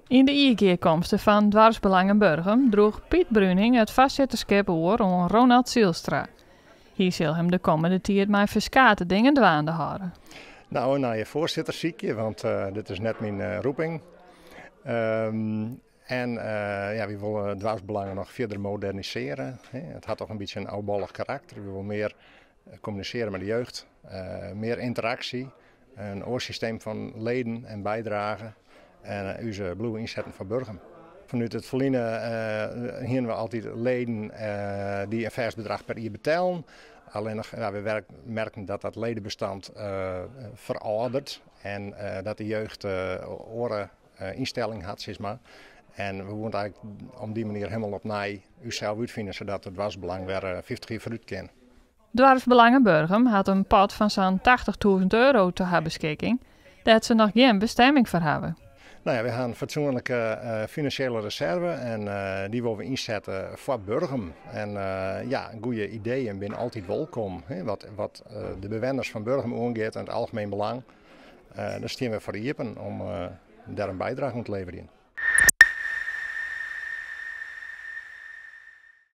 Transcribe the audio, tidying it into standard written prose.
Yn de jiergearkomste fan Doarpsbelangen Burgum droech Piet Bruning it foarsitterskip oer oan Ronald Zylstra. Hy sil him de kommende tiid mei ferskate dingen dwaande hâlde. No, in nije foarsitter sykje, want dit is net myn roeping. En ja, wy wolle Doarpsbelangen noch fierder modernisearje. It hat toch in bytsje in ôfballich karakter. Wy wolle mear kommunisearje mei de jeugd, mear ynteraksje, in oar systeem fan leden en bydrage en ús bliuwe ynsetten foar Burgum. Fanút it ferline hiene we altyd leden dy't in fêst bedrach per jier betellen. Allinnich, ja, we merkten dat dat ledebestand ferâlderet en dat de jeugd oare ynstelling hat, sis mar. En we woene eigentlik op dy manier hielendal opnij ússels útfine, sadat it doarpsbelang wer 50 jier foarút kin. Doarpsbelangen Burgum hat in pot fan sa'n 80.000 euro ta har beskikking, dêr't se noch gjin bestemming foar hawwe. No ja, wy ha in fatsoenlike finansjele reserve en dy wolle we ynsette foar Burgum. En ja, goede ideeën binne altyd wolkom. Wat, wat de bewenners fan Burgum oangiet en it algemeen belang, dêr stean we foar iepen om dêr in bydrage oan te leverjen.